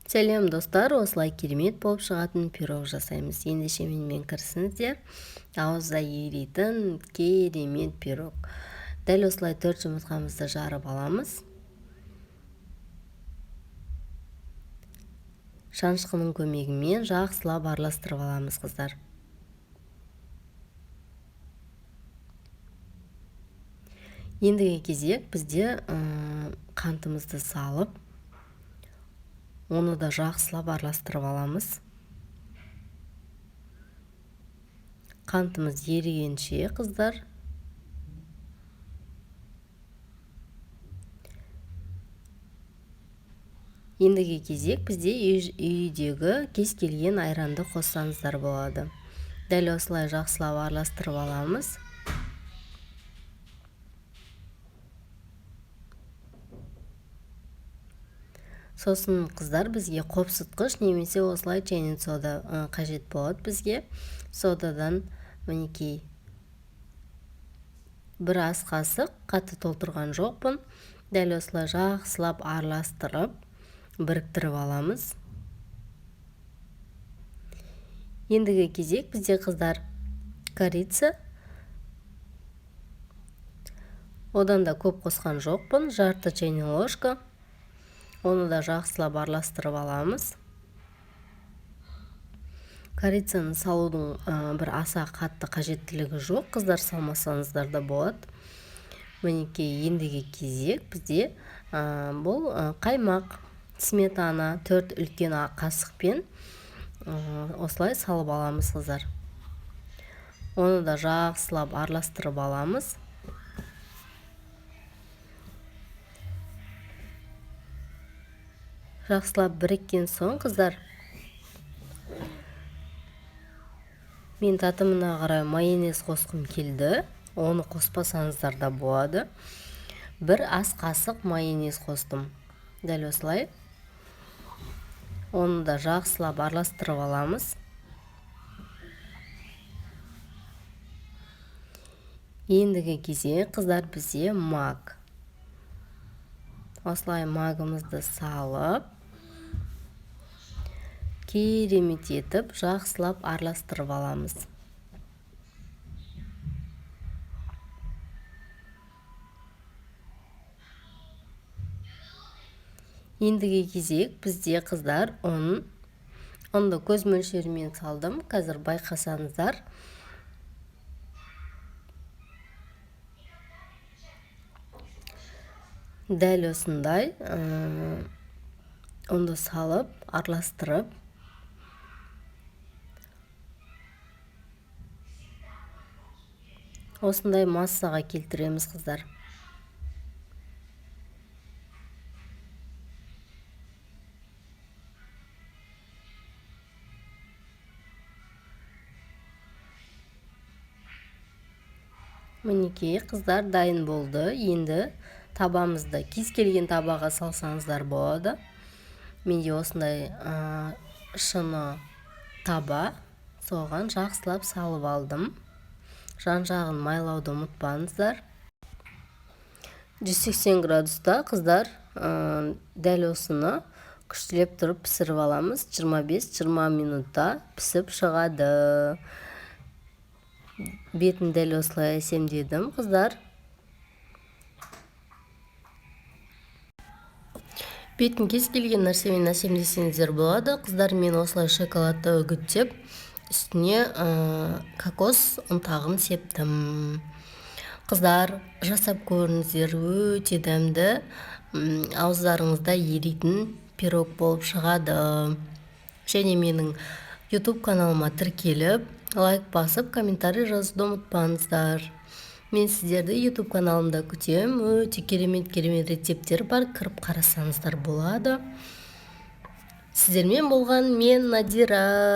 Сәлем, достар! Осылай керемет болып шығатын пирог жасаймыз. Ендеше менімен кірісіңіздер. Ауызда еритін керемет пирог. Дәл осылай 4 жұмыртқамызды жарып аламыз. Шанышқының көмегімен жақсылап араластырып аламыз, қыздар. Ендігі кезек бізде қантымызды салып, оны да жақсылап араластырып аламыз. Қантымыз ерігенше, қыздар. Ендігі кезек бізде үйдегі кез келген айранды қоссаңыздар болады. Дәл осылай жақсылап араластырып аламыз. Сосын, қыздар, бізге қопсытқыш немесе осылай чайный сода қажет болады бізге. Содадан, мінекей, бір ас қасық, қатты толтырған жоқпын. Дәл осылай жақсылап араластырып, біріктіріп аламыз. Ендігі кезек бізде, қыздар, корица. Одан да көп қосқан жоқпын, жарты чайный ложка. Оны да жақсылап араластырып аламыз. Корицаны салудың бір аса қатты қажеттілігі жоқ, қыздар, салмасаңыздар да болады. Мінекей, ендігі кезек бізде бұл қаймақ, сметана, 4 үлкен қасықпен осылай салып аламыз, қыздар. Оны да жақсылап араластырып аламыз. Жақсылап біріккен соң, қыздар, мен татымына қарай майонез қосқым келді. Оны қоспасаңыздар да болады. Бір ас қасық майонез қостым. Дәл осылай оны да жақсылап араластырып аламыз. Ендігі кезек, қыздар, бізде мак. Осылай магымызды салып, керемет етіп жақсылап араластырып аламыз. Ендігі кезек бізде, қыздар, ұн. Ұнды көз мөлшерімен салдым, қазір байқасаңыздар. Дәл осындай ұнды салып, араластырып, осындай массаға келтіреміз, қыздар. Мінекей, қыздар, дайын болды. Енді табамызды кез келген табаға салсаңыздар болады. Менде осындай шыны таба, соған жақсылап салып алдым. Жан жағын майлауды ұмытпаңыздар. 180 градуста, қыздар, дәл осыны күштілеп тұрып пісіріп аламыз. 25-20 минутта пісіп шығады. Бетін дәл осылай әсемдедім, қыздар. Бетін кез келген нәрсемен әсемдесеңіздер болады, қыздар. Мен осылай шоколадты үгіттеп, үстіне кокос ұнтағын септім. Қыздар, жасап көріңіздер, өте дәмді, ауыздарыңызда еритін пирог болып шығады. Және менің YouTube каналыма тіркеліп, лайк басып, комментарий жазуды ұмытпаңыздар. Мен сіздерді YouTube каналымда күтемін. Өте керемет керемет рецепттер бар, кіріп қарасаңыздар болады. Сіздермен болған мен, Надира.